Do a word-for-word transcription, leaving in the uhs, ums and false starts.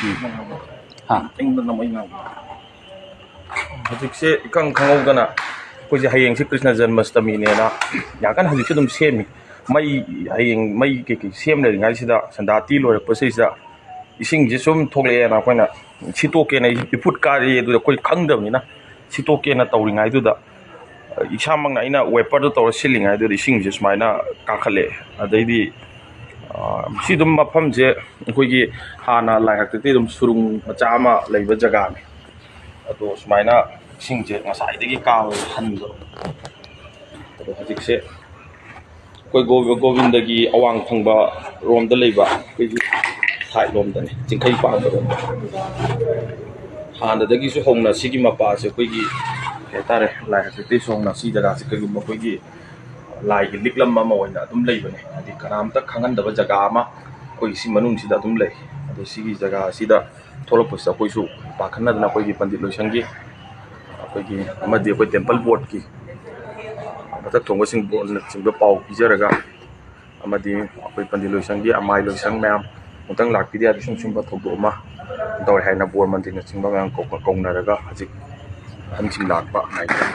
ꯎꯝ꯫ ꯍꯥ꯫ ꯍꯧꯖꯤꯛꯁꯦ ꯏꯈꯪ ꯈꯪꯍꯧꯗꯅ ꯑꯩꯈꯣꯏꯁꯦ ꯍꯌꯦꯡꯁꯦ ꯀ꯭ꯔꯤꯁꯅ ꯖꯟꯃꯁꯇꯃꯤꯅꯦꯅ ꯌꯥꯝ ꯀꯟꯅ ꯍꯧꯖꯤꯛꯁꯨ ꯑꯗꯨꯝ ꯁꯦꯝꯃꯤ꯫ ꯃꯩ, ꯍꯌꯦꯡ ꯃꯩ ꯀꯩꯀꯩ ꯁꯦꯝ ꯂꯩꯔꯤꯉꯩꯁꯤꯗ, ꯁꯟꯗꯥ ꯇꯤ ꯂꯣꯏꯔꯛꯄꯁꯤꯗ ꯏꯁꯤꯡꯁꯦ ꯁꯨꯝ ꯊꯣꯛꯂꯛꯑꯦꯅ ꯑꯩꯈꯣꯏꯅ ꯁꯤꯠꯇꯣꯛꯀꯦꯅ ꯏꯐꯨꯠ ꯀꯥꯔꯛꯑꯦ꯫ ꯑꯗꯨꯗ ꯑꯩꯈꯣꯏ ꯈꯪꯗꯕꯅꯤꯅ ꯁꯤꯠꯇꯣꯛꯀꯦꯅ ꯇꯧꯔꯤꯉꯩꯗꯨꯗ, ꯏꯁꯥꯃꯛꯅ ꯑꯩꯅ ꯋꯥꯏꯄꯔꯗꯣ ꯇꯧꯔ ꯁꯤꯜꯂꯤꯉꯩꯗꯨꯗ ꯏꯁꯤꯡꯁꯦ ꯁꯨꯃꯥꯏꯅ ꯀꯥꯈꯠꯂꯛꯑꯦ꯫ ꯑꯗꯩꯗꯤ, ꯑ, ꯁꯤ ꯑꯗꯨꯝ ꯃꯐꯝꯁꯦ ꯑꯩꯈꯣꯏꯒꯤ ꯍꯥꯟꯅ ꯂꯥꯏ ꯍꯥꯛꯇꯛꯇꯒꯤ ꯑꯗꯨꯝ ꯁꯨꯔꯨꯡ ꯃꯆꯥ ꯑꯃ ꯂꯩꯕ ꯖꯒꯥꯅꯤ꯫ ꯑꯗꯣ ꯁꯨꯃꯥꯏꯅ ꯏꯁꯤꯡꯁꯦ ꯉꯁꯥꯏꯗꯒꯤ ꯀꯥꯕ ꯍꯟꯕ꯫ ꯑꯗꯣ ꯍꯧꯖꯤꯛꯁꯦ ꯑꯩꯈꯣꯏ ꯒꯣ-, ꯒꯣꯕꯤꯟꯗꯒꯤ ꯑꯋꯥꯡ ꯊꯪꯕ ꯔꯣꯝꯗ ꯂꯩꯕ ꯑꯩꯈꯣꯏꯒꯤ ꯁꯥꯏꯠ ꯂꯣꯝꯗꯅꯤ, ꯆꯤꯡꯈꯩ ꯄꯥꯡꯕ ꯔꯣꯝꯗ꯫ ꯍꯥꯟꯅꯗꯒꯤꯁꯨ ꯍꯧꯅ ꯁꯤꯒꯤ ꯃꯄꯥꯁꯦ ꯑꯩꯈꯣꯏꯒꯤ, ꯀꯩ ꯍꯥꯏꯇꯥꯔꯦ, ꯂꯥꯏ ꯍꯥꯛꯇꯛꯇꯒꯤꯁꯨ ꯍꯧꯅ ꯁꯤ ꯖꯒꯥꯁꯦ ꯀꯩꯒꯨꯝꯕ ꯑꯩꯈꯣꯏꯒꯤ ꯂꯥꯏꯒꯤ ꯂꯤꯛꯂꯝꯕ ꯑꯃ ꯑꯣꯏꯅ ꯑꯗꯨꯝ ꯂꯩꯕꯅꯦ꯫ ꯍꯥꯏꯗꯤ ꯀꯅꯥꯝꯇ ꯈꯪꯍꯟꯗꯕ ꯖꯒꯥ ꯑꯃ ꯑꯩꯈꯣꯏꯒꯤ ꯁꯤ ꯃꯅꯨꯡꯁꯤꯗ ꯑꯗꯨꯝ ꯂꯩ꯫ ꯑꯗꯣ ꯁꯤꯒꯤ ꯖꯒꯥꯁꯤꯗ ꯊꯣꯛꯂꯛꯄꯁꯤꯗ ꯑꯩꯈꯣꯏꯁꯨ ꯄꯥꯈꯠꯅꯗꯅ ꯑꯩꯈꯣꯏꯒꯤ ꯄꯟꯗꯤꯠ ꯂꯣꯏꯁꯪꯒꯤ, ꯑꯩꯈꯣꯏꯒꯤ, ꯑꯃꯗꯤ ꯑꯩꯈꯣꯏ ꯇꯦꯝꯄꯜ ꯕꯣꯔꯗꯀꯤ ꯃꯊꯛ ꯊꯣꯡꯕꯁꯤꯡ, ꯕꯣꯔꯗꯅꯆꯤꯡꯕ ꯄꯥꯎ ꯄꯤꯖꯔꯒ, ꯑꯃꯗꯤ ꯑꯩꯈꯣꯏ ꯄꯟꯗꯤꯠ ꯂꯣꯏꯁꯪꯒꯤ ꯑꯃꯥꯏ ꯂꯣꯏꯁꯪ ꯃꯌꯥꯝ ꯑꯃꯨꯛꯇꯪ ꯂꯥꯛꯄꯤꯗ ꯌꯥꯗꯦ꯫ ꯁꯨꯝ ꯁꯨꯝꯕ ꯊꯧꯗꯣꯛ ꯑꯃ ꯇꯧꯔꯦ ꯍꯥꯏꯅ ꯕꯣꯔ ꯃꯟꯗꯤꯔꯅꯆꯤꯡꯕ ꯃꯌꯥꯝ ꯀꯧ-, ꯀꯧꯅꯔꯒ ꯍꯧꯖꯤꯛ ꯑꯍꯟꯁꯤꯡ ꯂꯥꯛꯄ ꯉꯥꯏꯅꯔꯤ꯫